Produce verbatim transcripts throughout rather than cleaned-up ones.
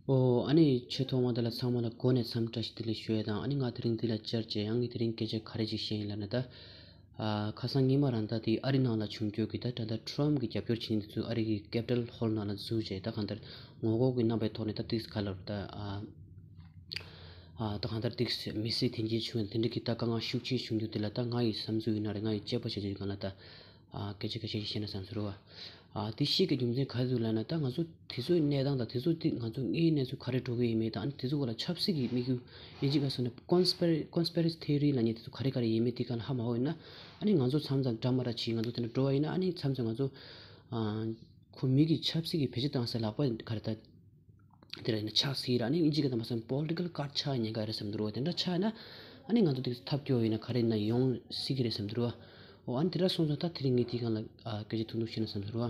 ཨོ། ཨ་ནི་ཆེས་ཐོག་མ་དེ་ལ་ཚང་མ་ལ་འགོ་ནས་འཚམས་བཀྲ་ཤིས་བདེ་ལེགས་ཞུ་ཡས་དང་། ཨ་ནི་ང་དེ་རིང་འདི་ལ་བཅར་བྱས་ཡང་ངས་དེ་རིང་སྐད་ཆ་ག་རེ་ཅིག་བཤད་ཡིན་ལབ་ན་ད། ཨ། ཁ་སང་ཉི་མ་རང་ད་དེ་ཨ་རི་ནང་ལ་བྱུང་རྒྱུ་གི་ད་ད་ལྟ་ཁྲོམ་གི་རྒྱབ་སྐྱོར་བྱེད་མཁན་དེ་ཚོ་ཨ་རི་གི་ཀེ་པི་ཊལ་ཧོལ་ནང་ལ་འཛུལ་བྱས་ད་གང་ལྟར་ངོ་རྒོལ་གི་རྣམ་པའི་ཐོག་ནས་ད་ཏིག་ག་ལབ་ད། ཨ། ཨ། ད་གང་ལྟར་ཏིག་མི་སེར་དེ་འགྱེལ་བྱུང་ཡང་དེ་འདྲ་གི་ད་དཀའ་ངལ་ཤུགས་ཆེ་བྱུང་རྒྱུ་དེ་ལ་ད་ང་ཡི་བསམ་ཚུལ་ཡིན་ན་རེད། ང་ཡི་དཔྱད་པ་བྱས་བྱས་གང་ལ་ད། ཨ། སྐད་ཆ་སྐད་ཆ་ཞིག་བཤད་ན་བསམ་ཚུལ་རེད་བ། ཨ། དེ་ཤེས་ཀྱི་རྒྱུ་མཚན་ག་རེ་འདུག་ལབ་ན་ད་ང་ཚོ་དེ་ཚོའི་གནས་སྟངས་དང་དེ་ཚོ་དེ་ང་ཚོ་དངོས་གནས་ཚུལ་ག་རེ་འགྲོ་གི་ཡིན་མེད་དང་། ཨ་ནི་དེ་ཚོ་སྐོར་ལ་ཆབ་སྲིད་ཀྱི་དམིགས་ཡུལ་ཡིན་གཅིག་ག་སོང་ན་ཀོན་སི་པི་རེ་ཀོན་སི་པི་རེ་སི་ཐི་ཡོ་རི་ལབ་མཁན་དེ་ཚོ་ག་རེ་ག་རེ་ཡིན་མེད་དེ་གང་ལ་ཧ་མ་གོ་ཡིན་ན། ཨ་ནི་ང་ཚོ་མཚམས་མཚམས་འདྲ་མ་འདྲ་བྱེད། ང་ཚོ་དེ་འདྲ་འགྲོ་བ་ཡིན་ན་ཨ་ནི་མཚམས་མཚམས་ང་ཚོ། ཨ། ཁོ་མི་གི་ཆབ་སྲིད་ཀྱི་བེད་སྤྱོད་བཏང་སའི་ལག་པ་ག་རེ་ད། དེ་ར་ཡིན་ན་ཆགས་སྲིད་ར། ཨ་ནི་ཨིན་ཇི་སྐད་དང་མ་སོང་པོ་ལི་ཊི་ཀལ་ཀཊ་ཆགས་ཉེན་ཁ་རེད་བསམ་འདུག་རོ། དེ་འདྲ་ཆགས་ན་ཨ་ནི་ང་ཚོ་དེ་ཐབས་སྐྱོ་ཡིན་ན་ག་རེ་ཡིན་ན་ཡོང་སྲིད་ཀྱི་རེད་བསམ་འདུག་རོ། འོ། ཨ་ནི་དེ་འདྲ་སོང་ཙང་ད་དེ་རིང་ངས་དེའི་སྒང་ལ་ཨ་སྐད་ཆ་ཐུང་ཐུང་བཤད་ན་བསམ་འདུག་རོ།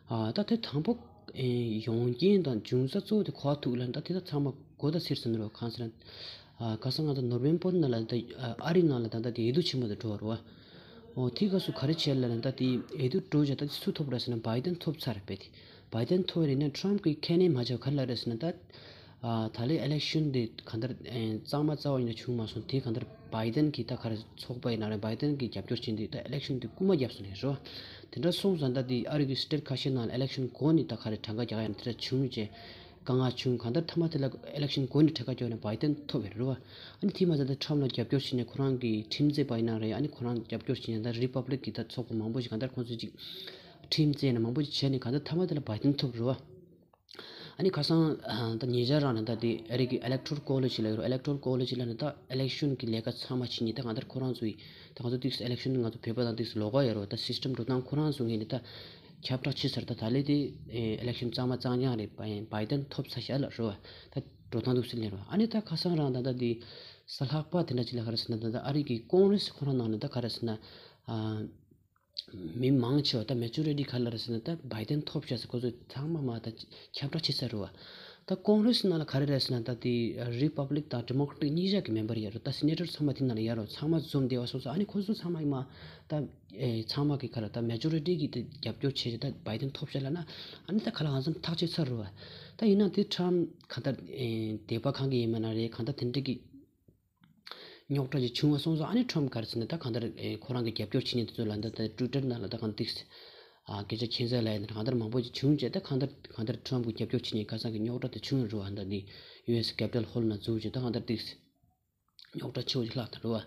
ཨ། ད་དེ་དང་པོ་ཨེ་ཡོང་རྐྱེན་དང་འབྱུང་རྩ་གཙོ་བོ་དེ་ག་པར་ཐུག་ལབ་ན་ད་དེ་ད་ཚང་མ་གོ་ད་ཚར་བསམ་འདུག་རོ། གང་ཟེར་ན། ཨ། ཁ་སང་ང་ཚོ་ནོ་བེམ་བར་ནང་ལ་ད་ཨ་རི་ནང་ལ་ད་ད་དེ་འོས་བསྡུ་ཆེན་མོ་དེ་འགྲོ་བ་རོ། འོ། དེའི་སྐབས་སུ་ག་རེ་བྱས་ལབ་ན་ད་དེ་འོས་བསྡུ་འགྲོ་བྱས་ད་དེ་སུ་ཐོབ་རེད་ཟེར་ན་བྷའི་ཌེན་ཐོབ་ཚར་རེད་པས། དེ་བྷའི་ཌེན་ཐོབ་རེད་ན་ཊམ་གི་ཁས་ལེན་མ་བྱས་པ་ག་རེ་ལབ་རེད་ཟེར་ན་ད། ཨ། ད་ལོའི་ཨི་ལེག་ཤན་དེ་གང་ལྟར་ཨེ་གཙང་མ་རྩ་བ་ཉིད་ནས་བྱུང་མ་སོང་། དེ་གང་ལྟར་བྷའི་ཌེན་གྱི་ད་ག་རེ་ཚོགས་པ་ཡིན་ན་རེད། བྷའི་ཌེན་གྱི་རྒྱབ་སྐྱོར་བྱས་ཏེ་ད་ཨི་ལེག་ཤན་དེ་རྐུ་མ་བརྒྱབ་སོང་ནས་རོ། དེ་འདྲ་སོང་ཙང་ད་དེ་ཨ་རི་གི་སི་ཊེཊ་ཁ་ཤས་ནང་ལ་ཨི་ལེག་ཤན་གོང་ནས་ད་ག་རེ་གྲངས་ཀ་རྒྱག་ཡ་ན་དེ་འདྲ་བྱུང་བྱས། དཀའ་ངལ་བྱུང་། གང་ལྟར་མཐའ་མ་དེ་ལ་ཨི་ལེག་ཤན་གོང་ནས་གྲངས་ཀ་རྒྱག་ནས་བྷའི་ཌེན་ཐོབ་ཡོད་རེད་བ། ཨ་ནི་དེ་མ་ཟད་ད་ཊམ་ལ་རྒྱབ་སྐྱོར་བྱས་ནས་ཁོ་རང་གི་ཁྲིམས་རྩོད་པ་ཡིན་ན་རེད། ཨ་ནི་ཁོ་རང་རྒྱབ་སྐྱོར་བྱས་ནས་ད་རི་པབ་ལིག་གི་ད་ཚོགས་པ་མང་པོ་ཞིག་གང་ལྟར་ཁོང་ཚོས་ཅིག་ཁྲིམས་རྩོད་ནས་མང་པོ་ཞིག་བྱས་ནས་གང་ལྟར་མཐའ་མ་དེ་ལ་བྷའི་ཌེན་ཐོབ་རེད་བ། ཨ་ནི་ཁ་སང་ཨ་ད་ཉེ་ཆར་རང་ནས་ད་དེ་ཨ་རི་གི་ཨི་ལེག་ཊོ་རལ་ཀོ་ལེཇ་ལབ་ཡོད་རེད། ཨི་ལེག་ཊོ་རལ་ཀོ་ལེཇ་ལབ་ནས་ད་ཨི་ལེག་ཤན་གྱི་ལས་ཀ་ཚང་མ་བྱེད་མཁན་ད་གང་ལྟར་ཁོ་རང་ཚོ་ཡིན། ད་ང་ཚོ་ཏིག་ཨི་ལེག་ཤན་ང་ཚོ་བོད་པ་དང་ཏིག་ལོགས་ཀ་ཡོད་རེད་བ། ད་སི་སི་ཊེམ་འགྲོ་སྟངས་ཁོ་རང་ཚོ་ངོས་ནས་ད་ཁྱབ་བསྒྲགས་བྱས་ཚར། ད་ད་ལོའི་དེ་ཨི་ལེག་ཤན་གཙང་མ་གཙང་རྐྱང་རེད། བྷའི་ཌེན་ཐོབ་ཚར་ཤག་ལབ་རེད་བ། ད་འགྲོ་སྟངས་འདུག་སེ་ལབ་རེད་བ། ཨ་ནི་ད་ཁ་སང་རང་ད་ད་དེ་གཟའ་ལྷག་པ་དེ་འདྲ་ཅིག་ལ་ག་རེ་ཟེར་ན་ད་ད་ཨ་རི་གི་ཀོང་རེ་སི་ཁོ་རང་ནང་ནས་ད་ག་རེ་ཟེར་ན། ཨ། མི་མང་ཆེ་བ་ད་མེ་ཇོ་རི་ཊི་ག་རེ་ལབ་རེད་ཟེར་ན་ད་བྷའི་ཌེན་ཐོབ་ཤག་ཟེར་ཁོ་ཚོས་ཚང་མ་མ་ད་ཁྱབ་བསྒྲགས་བྱས་ཚར་རེད་བ། ད་ཀོང་རེ་སི་ནང་ལ་ག་རེ་རེད་ཟེར་ན་ད་དེ་རི་པབ་ལིག་དང་ཌི་མོ་ཀྲ་ཊིག་གཉིས་ཆ་གི་མེམ་བར་ཡོད་རེད། ད་སི་ནེ་ཊར་ཚང་མ་དེ་ནང་ལ་ཡོད་རེད། ཚང་མ་འཛོམས་བསྡད་པ་སོང་ཙང་ཨ་ནི་ཁོ་ཚོ་ཚང་མ་ཡིན་མ་ད་ཨེ་ཚང་མ་གི་ག་རེ་ད་མེ་ཇོ་རི་ཊི་གི་དེ་རྒྱབ་སྐྱོར་བྱས་བྱས་ད་བྷའི་ཌེན་ཐོབ་ཤག་ལབ་ན་ཨ་ནི་ད་ག་ལ་ང་ཚོ་ཐག་ཆོད་ཚར་རེད་བ། ད་ཡིན་ན་དེ་ཊམ་གང་ལྟར་ཨེ་སྡེ་པ་གང་གི་ཡིན་མ་ན་རེད། གང་ལྟར་དེ་འདྲ་གི་རྙོག་དྲ་ཅིག་བྱུང་བ་སོང་ཙང་ཨ་ནི་ཊམ་ག་རེ་ཟེར་ན་ད་གང་ལྟར་ཨེ་ཁོ་རང་གི་རྒྱབ་སྐྱོར་བྱེད་མཁན་དེ་ཚོ་ལ་ད་ད་ཊུའི་ཊར་ནང་ལ་ད་གང་ཏིག་ཨ་སྐད་ཆ་ཁྱད་མཚར་ལབ་ཡ་ན་གང་ལྟར་མང་པོ་ཅིག་བྱུང་བྱས། ད་གང་ལྟར་གང་ལྟར་ཊམ་གི་རྒྱབ་སྐྱོར་བྱེད་མཁན་ཁ་སང་གི་རྙོག་དྲ་དེ་བྱུང་རེད་བ། ད་འདི་ཡུ་ཨེ་སི་ཀེ་པི་ཊལ་ཧོལ་ནང་འཛུལ་བྱས་ད་གང་ལྟར་ཏིག་རྙོག་དྲ་ཆེ་བོ་ཅིག་ལྷག་ད་རེད་བ།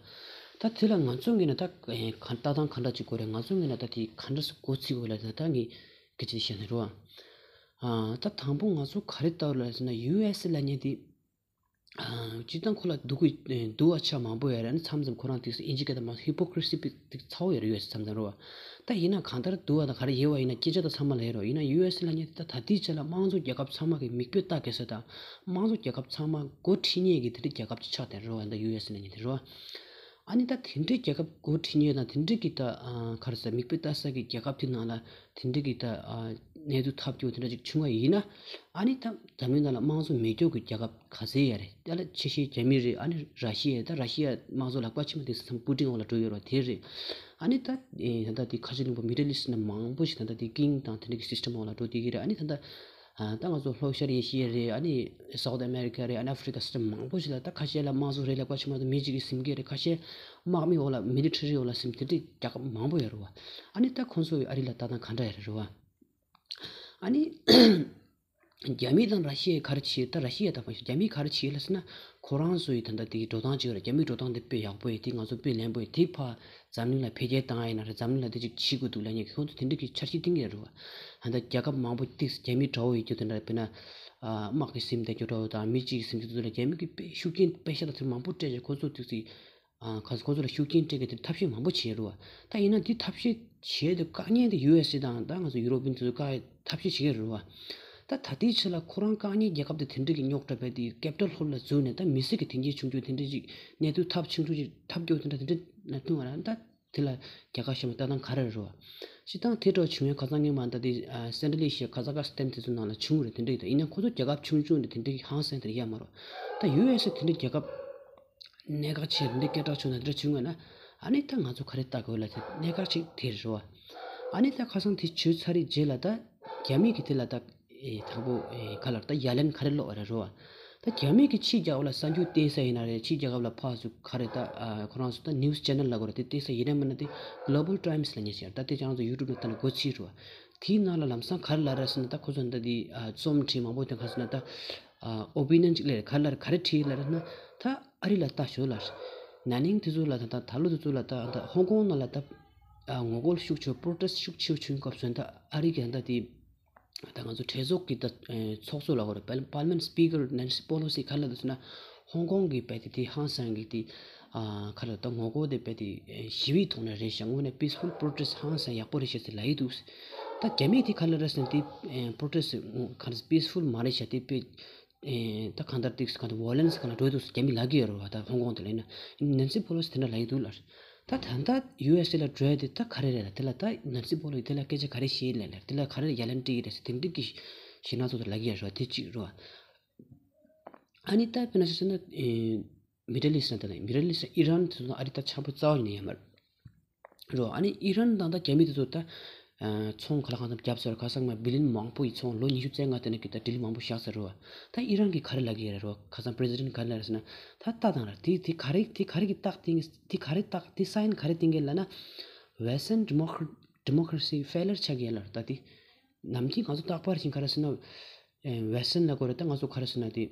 ད་དེ་ལ་ང་ཚོ་ངོས་ནས་ད་ཨེ་ག་ལྟ་སྟངས་ག་འདྲ་ཅིག་དགོས་རེད། ང་ཚོ་ངོས་ནས་ད་དེ་ག་འདྲ་སེ་འགོ་ཚུགས་དགོས་ལབ་ད་ད་ངས་སྐད་ཆ་དེ་བཤད་ནི་རེད་བ། ཨ་ད་དང་པོ་ང་ཚོ་ག་རེ་ལྟ་བ་ལབ་ཟེར་ན་ཡུ་ཨེ་སི་ལབ་མཁན་དེ། ཨ་སྤྱིར་བཏང་ཁོ་ལ་སྡུག་གི་སྡུག་པ་ཆ་མང་པོ་ཡོད་རེད། ཨ་ནི་མཚམས་མཚམས་ཁོ་རང་དེ་ཨིན་ཇི་སྐད་དང་མ་ཧི་པོ་ཀི་རི་སི་དཔེ་ཚ་བོ་ཡོད་རེད། ཡུ་ཨེ་སི་མཚམས་མཚམས་རེད་བ། ད་ཡིན་ན་གང་ལྟར་སྡུག་པ་དང་ག་རེ་ཡོད་པ་ཡིན་ན་སྐད་ཆ་དང་ཚང་མ་ལ་ཡོད་རེད་བ། ཡིན་ན་ཡུ་ཨེ་སི་ལབ་མཁན་དེ་ད་ད་ལྟའི་ཆ་ལ་དམངས་གཙོ་རྒྱལ་ཁབ་ཚང་མ་གི་མིག་དཔེ་ལྟ་དགོས་ས་དང་དམངས་གཙོ་རྒྱལ་ཁབ་ཚང་མ་མགོ་ཁྲིད་མཁན་གྱི་དེ་འདྲའི་རྒྱལ་ཁབ་ཅིག་ཆགས་བསྡད་རེད་བ། ད་ཡུ་ཨེ་སི་ལབ་མཁན་དེ་རེད་བ། ཨ་ནི་ད་དེ་འདྲའི་རྒྱལ་ཁབ་མགོ་ཁྲིད་མཁན་དང་དེ་འདྲའི་གི་ད་ཨ་ག་རེ་ཟེར་མིག་དཔེ་ལྟ་ས་གི་རྒྱལ་ཁབ་དེ་ནང་ལ་དེ་འདྲའི་གི་ད་ཨ་གནས་ཚུལ་ཐབས་སྐྱོ་དེ་འདྲ་ཅིག་བྱུང་བ་ཡིན་ན། ཨ་ནི་ད་འཛམ་གླིང་ནང་ལ་དམངས་གཙོ་མེད་མཁན་གྱི་རྒྱལ་ཁབ་ག་ཚད་ཡོད་རེད། དེ་ལ་ཆེ་ཤོས་རྒྱ་མི་རེད། ཨ་ནི་ར་ཤི་ཡ། ད་ར་ཤི་ཡ་དམངས་གཙོ་ལག་པ་ཕྱི་མ་དེ་ཚང་པུ་ཏིན་འོག་ལ་འགྲོ་ཡོད་རེད་བ། དེ་རེད། ཨ་ནི་ད་ཨེ་ད་ལྟ་དེ་ཁ་ཆེ་གླིང་པ་མི་ཌལ་ཨིསཊ་ནང་མང་པོ་ཞིག་ད་ལྟ་དེ་ཀིང་དང་དེ་འདྲ་གི་སིས་ཊེམ་འོག་ལ་འགྲོ་བསྡད་ཀྱི་རེད། ཨ་ནི་ད་ལྟ་ཨ་ད་ང་ཚོ་ལྷོ་ཤར་ཨེ་ཤི་ཡ་རེད། ཨ་ནི་སའུ་ཐི་ཨ་མེ་རི་ཀ་རེད། ཨ་ནི་ཨ་ཧྥི་རི་ཀ་སིས་ཊེམ་མང་པོ་ཞིག་ལ་ད་ཁ་ཤས་ལ་དམངས་གཙོ་རེད། ལག་པ་ཕྱི་མ་དེ་མི་གཅིག་གིས་ཟིན་གྱི་རེད། ཁ་ཤས་དམག་མི་འོག་ལ་མི་ལི་ཊ་རི་འོག་ལ་ཟིན་དེ་འདྲའི་རྒྱལ་ཁབ་མང་པོ་ཡོད་རེད་བ། ཨ་ནི་ད་ཁོང་ཚོ་ཨ་རི་ལ་ལྟ་སྟངས་ག་འདྲ་ཡོད་རེད་བ། ཨ་ནི་རྒྱ་མི་དང་ར་ཤི་ཡས་ག་རེ་བྱེད། ད་ར་ཤི་ཡ་ད་ཕ་རྒྱ་མིས་ག་རེ་བྱེད་ལབ་ཟེར་ན། ཁོ་རང་ཚོ་ཡི་ད་ལྟ་དེ་འགྲོ་སྟངས་ཅིག་ཡོད་རེད། རྒྱ་མིའི་འགྲོ་སྟངས་དེ་དཔེ་ཡག་པོ་ཡོད། དེ་ང་ཚོ་དཔེ་ལན་པོ་ཡོད། དེ་ཕར་འཛམ་གླིང་ལ་འཕེལ་རྒྱས་བཏང་ཡ་ཡིན་ན་རེད། འཛམ་གླིང་ལ་དེ་ཅིག་བྱེད་དགོས་འདུག་ལབ་མཁན་གྱི་ཁོང་ཚོ་དེ་འདྲ་གི་འཆར་གཞི་བཏིང་གི་རེད་བ། ད་ལྟ་རྒྱལ་ཁབ་མང་པོ་ཏིག་རྒྱ་མིའི་དགྲ་བོ་ཡོད་རྒྱུ་དེ་འདྲ་དཔེར་ན། ཨ་དམག་གིས་ཟིན་བསྡད་རྒྱུ་འདྲ་བོ་དང་མི་གཅིག་གིས་ཟིན་རྒྱུ་དེ་ཚོ་ལ་རྒྱ་མི་གིས་དཔེ་ཤུགས་རྐྱེན་དཔེ་ཤ་སྟག་དེ་མང་པོ་སྤྲད་བྱས་ཁོ་ཚོ་ཏིག་ཏིག་ཨ་ཁ་ཁོ་ཚོ་ལ་ཤུགས་རྐྱེན་སྤྲད་མཁན་དེ་ཐབས་ཤེས་མང་པོ་བྱས་རེད་བ། ད་ཡིན་ན་དེ་ཐབས་ཤེས་བྱས་ཏེ་བཀག་ཉེན་དེ་ཡུ་ཨེས་ཨེ་དང་ད་ང་ཚོ་ཡུ་རོ་པིན་དེ་ཚོ་བཀག་ཐབས་ཤེས་བྱེད་ཀྱི་རེད་བ། ད་ད་ལྟའི་ཆ་ལ་ཁོ་རང་བཀག་ཉེན་རྒྱལ་ཁབ་དེ་དེ་འདྲ་གི་རྙོག་དྲ་བས་དེ་ཀེ་པི་ཊལ་ཧོལ་ལ་འཛུལ་ནས་ད་མི་སེར་གྱི་དོན་རྐྱེན་བྱུང་རྒྱུ་དེ་འདྲ་ཅིག་གནས་ཚུལ་ཐབས་ཆུང་ཆུང་ཅིག་ཐབས་སྐྱོ་དེ་འདྲ་དེ་འདྲ་ན་ཐུང་བ་ལ་ད་དེ་ལ་རྒྱལ་ཁ་ཤེས་མ་ལྟ་སྟངས་ག་རེ་རེད་བ། སྤྱིར་བཏང་དེ་འདྲ་བྱུང་ཡ་ཁ་སང་ཉིན་མ་ད་དེ་ཨ་སེན་ཊྲལ་ཨེ་ཤི་ཡ་ཁ་ཛ་ཁ་སི་ཐན་དེ་ཚོ་ནང་ལ་བྱུང་རེད། དེ་འདྲ་ཡིན་ད་ཡིན་ན་ཁོ་ཚོ་རྒྱལ་ཁབ་ཆུང་ཆུང་རེད། དེ་འདྲ་གི་ཧང་སང་དེ་ཡ་མ་རེད། ད་ཡུ་ཨེས་ཨེ་དེ་འདྲ་རྒྱལ་ཁབ། གནད་འགག་ཆེ་འདི་སྐད་གྲགས་ཆུང་ན་འདི་འདྲ་བྱུང་བ་ན། ཨ་ནི་ད་ང་ཚོ་ག་རེ་ལྟ་དགོས་ལ་དེ་གནད་འགག་ཅིག་དེ་རེད་བ། ཨ་ནི་ད་ཁ་སང་དེ་བྱས་ཚར་རེད་རྗེས་ལ་ད་རྒྱ་མི་གི་དེ་ལ་ད་ ཨེ་དང་པོ་ཨེ་ག་ལ་ད་ཡ་ལན་ག་རེ་སློག་པ་རེད་རོ། ད་རྒྱ་མི་གི་ཕྱི་རྒྱལ་ཁབ་ལ་གསར་འགྱུར་བསྟན་ས་ཡིན་ན་རེད། ཕྱི་རྒྱལ་ཁབ་ལ་ཕར་ཚུར་ག་རེ་ད་ཨ་ཁོ་རང་ཚོ་ད་ནིའུ་སི་ཅེ་ནལ་ལབ་དགོས་རེད། དེ་བསྟན་ས་ཡིན་ན་མིན་ན་དེ་Global Times ལབ་མཁན་ཞིག་ད་དེ་ཁྱེད་རང་ཚོ་ཡུ་ཊུབ་ནང་ལྟ་ན་གོ་ཚིག་རོ། དེའི་ནང་ལ་ལམ་སང་ག་རེ་ལབ་རེད་ཟེར་ན། ད་ཁོ་ཚོ་ད་དེ་ཨ་རྩོམ་བྲིས་མང་པོ་དེ་ག་ཟེར་ན་ད་ཨ་ཨོ་པི་ནན་ཅིག་ལབ་རེད། ག་རེ་ལབ་རེད། ག་རེ་བྲིས་ལབ་རེད་ན། ད་ཨ་རི་ལ་ལྟ་ཞོག་ལབ་རེད། ན་ནིང་དེ་ཚོ་ལ་ད་ད་ད་ལོ་དེ་ཚོ་ལ་ད་ད་ཧོང་ཀོང་ནང་ལ་ད་ཨ་ངོ་རྒོལ་ཤུགས་ཆེ་པྲོ་ཊེ་སི་ཤུགས་ཆེ་བྱུང་སྐབས་སུ་ད་ཨ་རི་གི་ད་དེ་ད་ང་ཚོ་གྲོས་ཚོགས་ཀྱི་ད་ཚོགས་གཙོ་ལ་གོ་རེད། པཱར་ལི་མེན་སི་པི་ཀར་ནན་སི་པོ་ལོ་སི་ག་རེ་ལབ་འདུག་ཟེར་ན། ཧོང་ཀོང་གི་དཔེ་དེ་དེ་ཧང་སང་གི་དེ་ཨ་ག་རེ་ད་ངོ་རྒོལ་དེ་དཔེ་དེ་ཞི་བའི་ཐོག་ནས་རེད་ཤག། དངོས་གནས་པིས་ཕུལ་པྲོ་ཊེ་སི་ཧང་སང་ཡག་པོ་རེད་ཤག་ཟེར་ལབ་ཡི་འདུག། ད་རྒྱ་མིས་དེ་ག་རེ་ལབ་རེད་ཟེར་ན། དེ་པྲོ་ཊེ་སི་ག་རེ་པིས་ཕུལ་མ་རེད་ཤག། དེ་དཔེ་ཨེ་ད་གང་ལྟར་ཏིག་གང་ལྟར་ཝོ་ལེན་སི་གང་ལ་འགྲོ་འདུག་ཟེར་རྒྱ་མི་ལབ་ཀྱི་ཡོད་རེད་བ། ད་ཧོང་ཀོང་དེ་ལ་ཡིན་ན་ནན་སི་པོ་ལོ་སི་དེ་འདྲ་ལབ་ཀྱི་འདུག་ལབ། ད་ད་ལྟ་ཡུ་ཨེས་ཨེ་ལ་འགྲོ་ཡ་དེ་ད་ག་རེ་རེད་ལ། དེ་ལ་ད་ནན་སི་པོ་ལོ་སི་དེ་ལ་སྐད་ཆ་ག་རེ་བཤད་ལབ་ལ། དེ་ལ་ག་རེ་ཡ་ལན་སྤྲད་ཀྱི་རེད་ཟེར་དེ་འདྲ་གི་ཞེད་སྣང་ཚོ་དེ་ལབ་ཀྱི་ཡོད་རེད་བ། དེ་གཅིག་རེད་བ། ཨ་ནི་ད་དཔེར་ན་ཆ་བཞག་ན་ཨེ་མི་ཌལ་ཨི་སི་ཊི་ན་ད་ལ་མི་ཌལ་ཨི་སི་ཊི་ཨི་རན་དེ་ཚོ་ཨ་རི་ད་འཆམ་པོ་རྩ་བ་ཉིད་ནས་ཡོད་མ་རེད། རོ། ཨ་ནི་ཨི་རན་དང་ད་རྒྱ་མི་དེ་ཚོ་ད་ཨ་ཚོང་ག་ལ་གང་འཚམ་བརྒྱབ་ཚར། ཁ་སང་མ་བི་ལི་ཡན་མང་པོ་ཡི་ཚོང་ལོ་ཉི་ཤུ་རྩ་ལྔ་དེ་ནས་ཀྱི་ད་ཌི་ལི་མང་པོ་བཞག་ཚར་རོ། ད་ཨི་རན་གྱིས་ག་རེ་ལབ་ཀྱི་ཡོད་རེད་རོ། ཁ་སང་པི་རེ་སི་ཌེན་ག་རེ་ལབ་རེད་ཟེར་ན། ད་ལྟ་དང་ར་དེ་དེ་ག་རེ་དེ་ག་རེ་གི་རྟགས་བསྟན་གྱི། དེ་ག་རེ་རྟགས་དེ་སའིན་ག་རེ་བསྟན་གྱི་ལབ་ན། Western democracy failure ཆགས་ཀྱི་ཡོད་ལ། ད་དེ་ནམ་རྒྱུན་ང་ཚོ་རྟག་པར་བཞིན་ག་རེ་ཟེར་ན། ཨེ་ཝེ་སི་ཊན་ལབ་དགོས་རེད། ད་ང་ཚོ་ག་རེ་ཟེར་ན་དེ།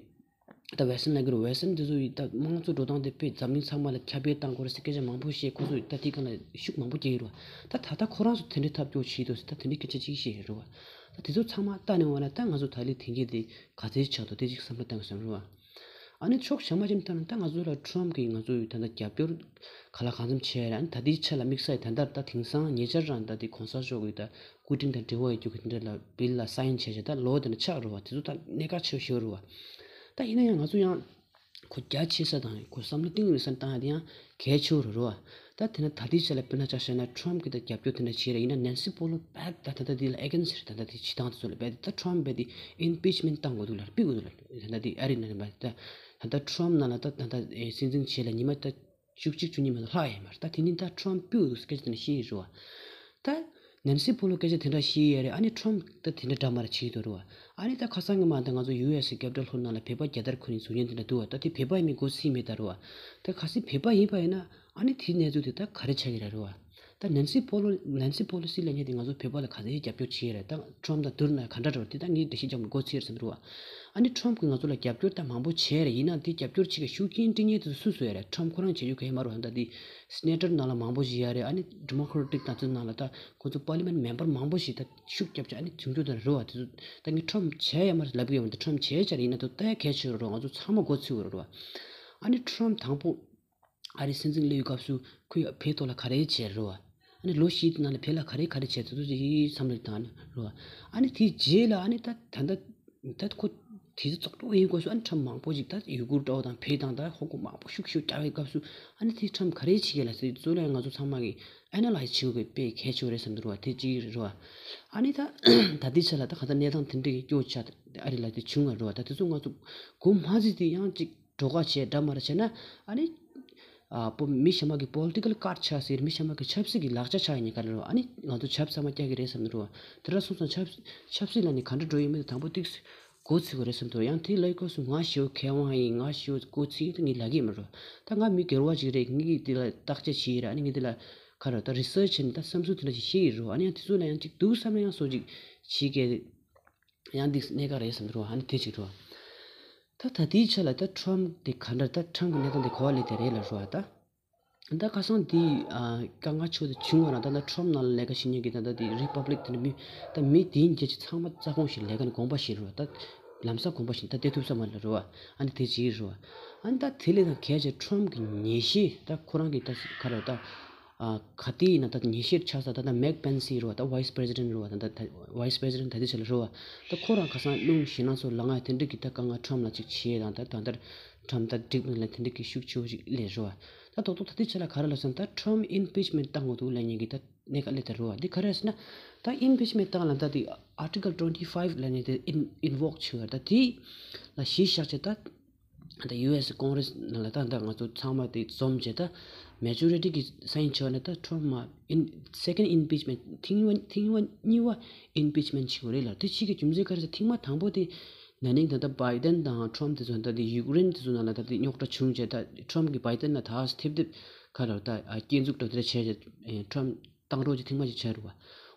ད་ཝེ་སི་ཊན་ལབ་དགོས་རེད། ཝེ་སི་ཊན་དེ་ཚོ་ཡིས་ད་དམངས་གཙོ་འགྲོ་སྟངས་དེ་དཔེ་འཛམ་གླིང་ཚང་མ་ལ་ཁྱབ་སྤེལ་བཏང་དགོས་རེད་ཟེར་སྐད་ཆ་མང་པོ་བཤད། ཁོ་ཚོ་ཡིས་ད་དེ་སྒང་ལ་ཤུགས་མང་པོ་རྒྱག་གི་རེད་བ། ད་ད་ལྟ་ཁོ་རང་ཚོ་དེ་འདྲའི་ཐབས་སྐྱོ་བྱེད་འདུག་ཟེར་ད་དེ་འདྲའི་སྐད་ཆ་ཅིག་བཤད་ཡོད་རེད་བ། ད་དེ་ཚོ་ཚང་མ་ལྟ་ནས་འོང་ན་ད་ང་ཚོ་ད་ལོའི་དེང་གི་དེ་ག་ཚོད་ཆགས་འདུག་དེ་ཅིག་བསམ་བློ་བཏང་དགོས་བསམ་རེད་བ། ཨ་ནི་ཕྱོགས་གཞན་པ་ཅིག་ལྟར་ན་ད་ང་ཚོ་ལ་ཊམ་གིས་ང་ཚོ་ཡི་ད་ལྟ་རྒྱབ་སྐྱོར་ག་ལ་གང་འཚམ་བྱས་རེད། ཨ་ནི་ད་ལྟའི་ཆ་ལ་དམིགས་བསལ་ད་ལྟ་ད་དེང་སང་ཉེ་ཆར་རང་ད་ལྟའི་གོང་ས་མཆོག་གིས་ད་སྐུ་དྲིན་དང་འབྲེལ་བ་ཡོད་རྒྱུ་གི་དེ་འདྲ་ལ་བིལ་ལ་སའིན་བྱས་བྱས་ད་ལོ་དེ་འདྲ་ཆགས་རེད་བ། དེ་ཚོ་ད་གནད་འགག་ཆེ་ཤོས་རེད་བ། ད་ཡིན་ན་ཡང་ང་ཚོ་ཡང་གོ་རྒྱ་ཆེ་ས་དང་གོ་བསམ་བློ་གཏིང་རུ་སར་བཏང་ཡ་དེ་ཡང་གལ་ཆེ་བོ་རེད་བ། ད་དེ་ན་ད་ལྟའི་ཆ་ལ་དཔེར་ན་ཆ་བཞག་ན་ཊམ་གིས་ད་རྒྱབ་སྐྱོར་དེ་འདྲ་བྱས་རེད། ཡིན་ན་ནན་སི་པོ་ལོ་སི་ད་ད་ལྟ་དེ་ལ་ཨེ་གེན་སི་ཊི་རེད། ད་ལྟ་དེ་བྱེད་སྟངས་དེ་ཚོ་ལ་རྦད་དེ་ད་ཊམ་རྦད་དེ་ཨིམ་པིཆ་མེན་ཊི་བཏང་དགོས་འདུག་ལ། ཕུད་དགོས་འདུག་ལ། ད་ལྟ་དེ་ཨ་རི་ནང་ལ་ད་ད་ལྟ་ཊམ་ནང་ལ་ད་ད་ལྟ་སྲིད་འཛིན་བྱས་ལ་ཉི་མ་ད་བཅུ་གཅིག་བཅུ་གཉིས་མ་གཏོགས་ལྷག་ཡོད་མ་རེད། ད་དེ་ནི་ད་ཊམ་ཕུད་དགོས་འདུག་སྐད་ཆ་དེ་འདྲ་བཤད་ཡོད་རེད་བ། ད་ནན་སི་པོ་ལོ་སྐད་ཆ་དེ་འདྲ་བཤད་ཡོད་རེད། ཨ་ནི་ཊམ་ད་དེ་འདྲ་འདྲ་མ་རེད་བྱེད་ཀྱི་འདུག་རེད་བ། ཨ་ནི་ད་ཁ་སང་གི་མ་ད་ང་ཚོ་ཡུ་ཨེས་སི་ཀེ་པི་ཊལ་ཧོལ་ནང་ལ་བོད་པ་རྒྱལ་དར་ཁུར་ནས་འཛུལ་མཁན་དེ་འདྲ་འདུག་བ། ད་དེ་བོད་པ་ཡིན་མིན་གོ་ཚིག་མེད་ད་རེད་བ། ད་གལ་སྲིད་བོད་པ་ཡིན་པ་ཡིན་ན་ཨ་ནི་དེའི་གནས་ཚུལ་དེ་ད་ག་རེ་ཆགས་ཀྱི་རེད་རེད་བ། ད་ནན་སི་པོ་ལོ་ནན་སི་པོ་ལོ་སི་ལབ་མཁན་དེ་ང་ཚོ་བོད་པ་ལ་ག་ཚོད་རྒྱབ་སྐྱོར་བྱེད་ཀྱི་རེད། ད་ཊམ་དང་བསྡུར་ན་ག་འདྲ་འདྲ་བ་དེ་ད་ངས་འགྲེལ་བཤད་རྒྱག་མི་དགོས་ཚིག་རེད་བསམ་འདུག་བ། ཨ་ནི་ཊམ་གིས་ང་ཚོ་ལ་རྒྱབ་སྐྱོར་ད་མང་པོ་བྱས་རེད། ཡིན་ན་དེ་རྒྱབ་སྐྱོར་བྱེད་ཀྱི་ཤུགས་རྐྱེན་སྤྲད་མཁན་དེ་སུ་སུ་ཡོད་རེད། ཊམ་ཁོ་རང་བྱེད་རྒྱུ་ག་ཡེ་མ་རེད་བ། ད་དེ་སི་ནེ་ཊར་ནང་ལ་མང་པོ་ཞིག་ཡོད་རེད། ཨ་ནི་ཌི་མོ་ཀེ་རེ་ཊིག་དང་དེ་ནང་ལ་ད་ཁོ་ཚོ་པར་ལི་མེན་ཊི་མེམ་བར་མང་པོ་ཞིག་ད་ཤུགས་རྒྱབ་བྱས་ཨ་ནི་འཛིང་རྒྱུ་དེ་རེད་བ། དེ་ཚོ་ད་ངས་ཊམ་བྱས་ཡོད་མ་རེད་ལབ་ཀྱི་ཡོད་མ་རེད། ཊམ་བྱས་བྱས་རེད། ཡིན་ན་དེ་ལྟ་ཡ་གལ་ཆེ་རེད་བ། ང་ཚོ་ཚང་མ་མགོ་ཚོས་དགོས་རེད་བ། ཨ་ནི་ཊམ་དང་པོ་ཨ་རིའི་སྲིད་འཛིན་སླེབས་པའི་སྐབས་སུ་ཁོས་བོད་ཐོག་ལ་ག་རེ་བྱས་རེད་བ། ཨ་ནི་ལོ་བཞི་དེ་ནང་ལ་བོད་ལ་ག་རེ་ག་རེ་བྱས་ཚུལ་དེ་ཚོ་ཡི་བསམ་བློ་བཏང་ནས་རེད་བ། ཨ་ནི་དེའི་རྗེས་ལ་ཨ་ནི་ད་ད་ལྟ་ད་ཁོ་དེ་ཚོ་ཚོགས་གྲོགས་ཡིན་སྐབས་སུ་ཨ་ནི་ཊམ་མང་པོ་ཞིག་ད་ཡུ་གུར་ལྟ་བུ་དང་བོད་དང་ད་ཧོང་ཀོང་མང་པོ་ཤུགས་ཤུགས་རྒྱག་པའི་སྐབས་སུ་ཨ་ནི་དེ་ཊམ་ག་རེ་བྱེད་ཀྱི་ལ་ཟེར་གཙོ་བོ་ལ་ང་ཚོ་ཚང་མ་གིས་ཨེ་ན་ལའི་ཛི་བྱེད་དགོས་པའི་དཔེ་གལ་ཆེ་བོ་རེད་བསམ་འདུག་རེད་བ། དེ་གཅིག་རེད་བ། ཨ་ནི་ད་ད་ལྟའི་ཆ་ལ་ད་ག་ད་གནས་སྟངས་དེ་འདྲ་གི་སྐྱོ་ཆ་ཨ་རི་ལ་དེ་བྱུང་བ་རེད་བ། ད་དེ་ཚོ་ང་ཚོ་གོ་མ་ཟིན་དེ་ཡང་གཅིག་གྲོགས་ཁ་བྱས་འདྲ་མ་འདྲ་བྱས་ན་ཨ་ནི། ཨ་པོ་མི་གཞན་པ་གི་པོ་ལི་ཊི་ཀལ་ཀར་ཆགས་ཟེར། མི་གཞན་པ་གི་ཆབ་སྲིད་ཀྱི་ལག་ཆ་ཆགས་ཡིན་ག་རེ་རོ། ཨ་ནི་ང་ཚོ་ཆབ་གསང་བ་རྒྱག་གི་རེད་བསམ་འདུག་རོ། དེ་འདྲ་སོང་ཙང་ཆབ་ཆབ་སྲིད་ལ་ནི་ག་འདྲ་འགྲོ་ཡིན་མིན་དང་པོ་ཏིག་གོ་ཚིག་གོ་རེད་བསམ་འདུག། ཡང་དེ་ལ་ཡི་སྐབས་སུ་ང་ཞེ་པོ་མཁས་དབང་ཡིན། ང་ཞེ་པོ་གོ་ཚིག་ད་ངས་ལབ་ཀྱི་མ་རོ། ད་ང་མི་སྒེར་བ་ཅིག་རེད། ངས་དེ་ལ་བརྟག་དཔྱད་བྱེད་ཡི་ར། ཨ་ནི་ངས་དེ་ལ་ག་རེ་ད་རི་སར་ཆི་བྱས་ནས་ད་བསམ་ཚུལ་དེ་འདྲ་ཞིག་བཤད་ཡི་རོ། ཨ་ནི་ཡང་དེ་ཚོ་ལ་ཡང་ཅིག་འདུག་བསམ་ན་ཡང་སོ་ཅིག་བྱེད་གི། ཡང་འདི་གནད་འགག་རེད་བསམ་འདུག་རོ། ཨ་ནི་དེ་གཅིག་རོ། ད་ད་ལྟའི་ཆ་ལ་ད་ཊམ་དེ་ག་འདྲ་ད་ཊམ་གི་གནས་སྟངས་དེ་ག་པར་སླེབས་བསྡད་རེད་ལབ་རོ། ད་ད་ཁ་སང་དེ་ཨ་དཀའ་ངལ་ཆེ་བོ་དེ་བྱུང་བ་རང་ད་ད་ཊམ་ནང་ལ་ལས་ཀ་བྱེད་མཁན་གྱི་ད་ད་དེ་རི་པབ་ལིག་དེ་འདྲ་མི་ད་མི་དེ་འདྲ་ཅིག་ཚང་མ་རྩ་དགོངས་བཞེས་ལས་ཀ་ནི་དགོངས་པ་བཞེས་རོ། ད་ལམ་སང་དགོངས་པ་བཞེས་ད་བསྡད་ཐུབ་ས་མ་རེད་རོ། ཨ་ནི་དེ་གཅིག་རོ། ཨ་ནི་ད་དེ་ལས་ད་གལ་ཆེ་ཊམ་གི་ཉེས་ཤེས་ད་ཁོ་རང་གི་ད་ག་རེ་ད། ཨ་ག་དེ་ཡིན་ན་ད་ཉེས་ཤེས་ཆགས་ས་ད་ད་མེག་པེན་སི་རེད་བ། ད་ཝའི་སི་པི་རེ་སི་ཌེན་ཊི་རེད་བ། ད་ད་ཝའི་སི་པི་རེ་སི་ཌེན་ཊི་ད་དེ་ཆ་ལ་རེད་བ། ད་ཁོ་རང་ཁ་སང་རླུང་ཞེད་སྣང་ཚོ་ལངས་ཡ་དེ་འདྲ་གི་ད་དཀའ་ངལ་ཊམ་ལ་ཅིག་བྱས་དང་ད་ད་ལྟར་ཊམ་ད་འགྲིག་མིན་ལ་དེ་འདྲ་གི་ཤུགས་ཆེ་བོ་ཞིག་སླེབས་རེད་བ། ད་རྡོག་རྡོག་ད་དེ་ཆ་ལ་ག་རེ་ལབ་སོང་ད་ཊམ་ཨིམ་པིཆ་མེན་ཊི་བཏང་དགོས་འདུག་ལབ་མཁན་གི་ད་གནད་འགག་སླེབས་ད་རེད་བ། འདི་ག་རེ་ཟེར་ན་ད་ཨིམ་པིཆ་མེན་ཊི་བཏང་ལ་ད་དེ་ཨར་ཊི་ཀལ་ཊུ་ཝེན་ཊི་ཕའིབ་ལབ་མཁན་དེ་ཨིན་ཨིན་ཝོག་བྱེད་བ། ད་དེ་ལ་གཞི་བཞག་བྱས་ད། ད་ཡུ་ཨེས་ཀོང་རེས་ནང་ལ་ད་ད་ང་ཚོ་ཚང་མ་དེ་འཛོམས་བྱས་ད་ མེ་ཇོ་རི་ཊི་གི་སའིན་བྱས་པ་ན་ད་ཊམ་མ་ཨིན་སེ་ཀན་ཌི་ཨིམ་པིཆ་མེན་ཊི་ཐེངས་མ་ཐེངས་མ་གཉིས་པ་ཨིམ་པིཆ་མེན་ཊི་བྱེད་དགོས་རེད་ལབ། དེ་གཅིག་གི་རྒྱུ་མཚན་ག་རེ་ཟེར། ཐེངས་མ་དང་པོ་དེ་ན་ནིང་ད་ལྟ་བྷའི་ཌེན་དང་ཊམ་དེ་ཚོ་ད་དེ་ཡུཀ་རེན་དེ་ཚོ་ནང་ལ་ད་དེ་རྙོག་དྲ་བྱུང་བྱས། ད་ཊམ་གི་བྷའི་ཌེན་ལ་ད་ཐེབས་ཐེབས་ག་ལ་ད་སྐྱོན་འཛུགས་འགྲོ་དེ་འདྲ་བྱས་བྱས་ཊམ་བཏང་གྲོགས་ཀྱི་ཐེངས་མ་ཅིག་བྱས་རེད་བ།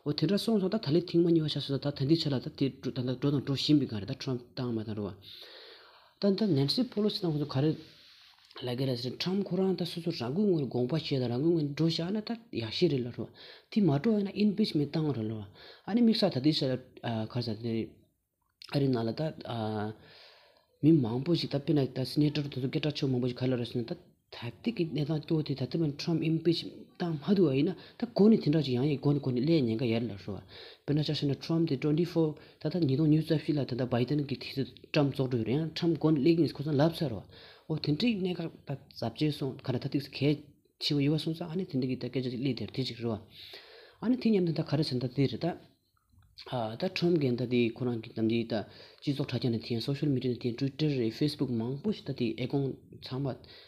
འོ་དེ་འདྲ་སོང་སོང་། ད་ད་ལན་ཐེངས་མ་གཉིས་པ་ཆགས་སོང་། ད་ད་འདི་ཆ་ལ་ད་དེ་འགྲོ་ད་ལྟ་འགྲོ་དང་འགྲོ་བཞིན་པའི་སྒང་རེད། ད་ཊམ་བཏང་མ་བཏང་རེད་བ། ད་ད་ནན་སི་པོ་ལོ་སི་དང་ཁོ་ཚོ་ག་རེ་ལབ་ཀྱི་རེད་ཟེར། ཊམ་ཁོ་རང་ད་སོ་སོ་རང་གི་ངོས་ནས་དགོངས་པ་བཞེས་དང་རང་གི་ངོས་ནས་འགྲོ་བཞག་ན་ད་ཡག་ཤོས་རེད་ལབ་རེད་བ། དེ་མ་འགྲོ་ཡིན་ན་ཨིམ་པིཆ་མེན་ཊི་བཏང་རེད་ལབ་རེད་བ། ཨ་ནི་དམིགས་བསལ་ད་ལྟའི་ཆ་ལ་ཨ་ག་རེ་ཟེར། དེ་ཨ་རི་ནང་ལ་ད་ཨ་མི་མང་པོ་ཞིག་ད་དཔེར་ན་ད་སི་ནེ་ཊར་དེ་ཚོ་སྐད་གྲགས་ཆེན་པོ་མང་པོ་ཞིག་ག་རེ་ལབ་རེད་ཟེར་ན། ད་ད་ལྟའི་གི་གནས་སྟངས་སྐྱོ་བོ་དེ་ད་ལྟ་བར་ཊམ་ཨིམ་པིཆ་བཏང་མ་ཐུབ་པ་ཡིན་ན་ད་འགོ་ནས་དེ་འདྲ་ཅིག་ཡང་ཡང་འགོ་ནས་འགོ་ནས་སླེབས་ཉེན་ཁ་ཡོད་ལབ་རེད་བ། དཔེར་ན་ཆ་བཞག་ན་ཊམ་དེ་ཊུ་ཝེན་ཊི་ཕོར་ད་ལྟ་ཉིས་སྟོང་ཉི་ཤུ་རྩ་བཞི་ལ་ད་ལྟ་བྷའི་ཌེན་གི་དུས་ཚོད་ཊམ་རྫོགས་འགྲོ་ཡོད་རེད། ཡང་ཊམ་འགོ་ནས་སླེབས་ཀྱི་ཡིན་ཁོ་ཚོས་ལབ་ཚར་རེད་བ། འོ་དེ་འདྲའི་གནད་འགག་ད་ཟབ་ཆོས་སོང་ག་རེ་ད་ཏིག་ཙམ་གལ་ཆེ་བོ་ཡོད་པ་སོང་ཙང་། ཨ་ནི་དེ་འདྲ་གི་ད་སྐད་ཆ་ཅིག་སླེབས་དེར་དེ་ཅིག་རེད་བ། ཨ་ནི་དེ་མཉམ་དུ་ད་ག་རེ་ཟེར་ན་ད་དེ་རེད་ད། ཨ་ད་ཊམ་གྱིས་ད་དེ་ཁོ་རང་གི་ད་འདི་ད་སྤྱི་ཚོགས་དྲ་རྒྱ་ནས་ཐོན། སོ་ཤལ་མི་ཌི་ཡ་ནས་ཐོན། ཊུ་ཝི་ཊར་རེད། ཕེ་སི་བུག་མང་པོ་ཞིག་ད་དེ་ཨེ་ཀོན་ཚང་མ་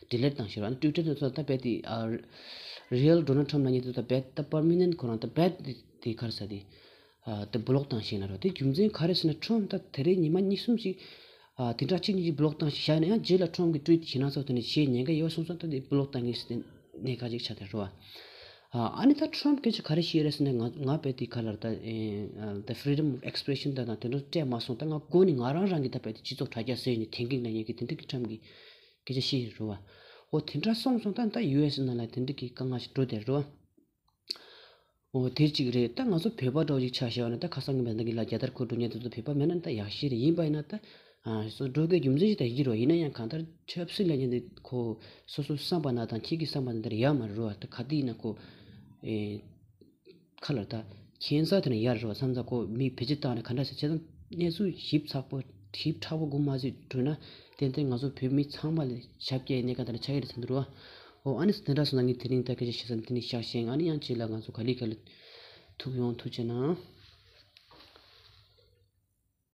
ཌི་ལིཊ་བཏང་ཤག་རེད། ཨ་ནི་ཊུ་ཝི་ཊར་དེ་ཚོ་ད་རྦད་དེ་ཨ་རི་ཡལ་ཌོ་ནལ་ཊམ་ལབ་མཁན་དེ་ཚོ་ད་རྦད་ད་པར་མ་ནེན་ཊི་ཁོ་རང་ད་རྦད་དེ་དེ་ག་རེ་ཟེར། དེ་ཨ་ད་བྷི་ལོག་བཏང་ཤག་ལབ་རེད། དེ་རྒྱུ་མཚན་ག་རེ་ཟེར་ན་ཊམ་ད་དེ་རིང་ཉི་མ་གཉིས་གསུམ་ཞིག་ཨ་དེ་འདྲ་གཅིག་གཉིས་ཀྱིས་བྷི་ལོག་བཏང་ཞིག་བཞག་ན་ཡང་རྗེས་ལ་ཊམ་གྱིས་ཊུ་ཝིཊ་བྱེད་ན་ཚོ་དེ་ནས་བྱེད་ཉེན་ཁ་ཡོད་སོང་ཙང་། ད་དེ་བྷི་ལོག་བཏང་གི་ཟེར་གནད་འགག་ཅིག་ཆགས་བསྡད་རེད་བ། ཨ་ཨ་ནི་ད་ཊམ་སྐད་ཆ་ག་རེ་བཤད་རེད་ཟེར་ན། ང་ང་རྦད་དེ་ག་ལབ་རེད་ད། ཨེ་ཨ་ད་ཕི་རི་ཌམ་ཨོཕ་ཨེག་སི་པི་རེ་ཤན་ད་དང་དེ་འདྲ་སྤྲད་མ་སོང་། ད་ང་མགོ་ནས་ང་རང་རང་གི་ད་རྦད་དེ་སྤྱི་ཚོགས་དྲ་རྒྱ་ཟེར་ནས་དེང་གི་ན་ཉེ་གི་དེ་འདྲ་གི་ཊམ་གྱི་སྐད་ཆ་བཤད་ཡོད་རེད་བ། འོ་དེ་འདྲ་སོང་སོང་ད་ད་ཡུ་ཨེ་སི་ནང་ལ་དེ་འདྲ་གི་དཀའ་ངལ་ཞིག་འགྲོ་བསྡད་རེད་བ། འོ་དེ་གཅིག་རེད། ད་ང་ཚོ་བོད་པ་འདྲ་བོ་ཅིག་ཆ་བཞག་ན་ད་ཁ་སང་གི་མེ་མདའ་གི་ལ་རྒྱལ་དར་འཁུར་འགྲོ་མཁན་དེ་ཚོ་བོད་པ་མིན་ན་ད་ཡག་ཤོས་རེད། ཡིན་པ་ཡིན་ན་ད་ཨ་སོ་འགྲོ་དགོས་རྒྱུ་མཚན་ཞིག་ད་ཡིན་རེད་བ། ཡིན་ན་ཡང་གང་ལྟར་ཆབ་སྲིད་ལབ་མཁན་དེ་ཁོ་སོ་སོའི་བསམ་པ་ན་དང་ཁྱེད་ཀྱི་བསམ་པ་ན་དེ་འདྲ་ཡག་མ་རེད་བ། ད་ག་དུས་ཡིན་ན་ཁོ་ཨེ་ག་ལབ་རེད་ད། ཁྱད་མཚར་དེ་ནས་ཡར་རོ་བསམ་ཚ་ཁོ་མི་བེད་སྤྱོད་བཏང་ནས་ག་འདྲ་ཟེར། བྱས་ཙང་གནས་ཚུལ་ཞིབ་ཚགས་པོ་ཞིབ་ཕྲ་བོ་གོ་མ་ཟིག་གྲུབ་ན་ཏན་ཏན་ང་ཚོ་བོད་མི་ཚང་མ་ལ་ཞབས་སྐྱེལ་གནས་ག་འདྲ་ཆགས་ཀྱི་རེད་བསམ་འདུག་རོ། འོ་ཨ་ནི་དེ་འདྲ་སོང་ན་ངས་དེ་རིང་ད་སྐད་ཆ་བཤད་ས་དེ་ནས་བཞག་བཞག་ཨ་ནི་ཡང་རྗེས་ལ་ང་ཚོ་ག་ལེ་ག་ལེ་ཐུག་ཡོང་། ཐུགས་རྗེ་གནང་།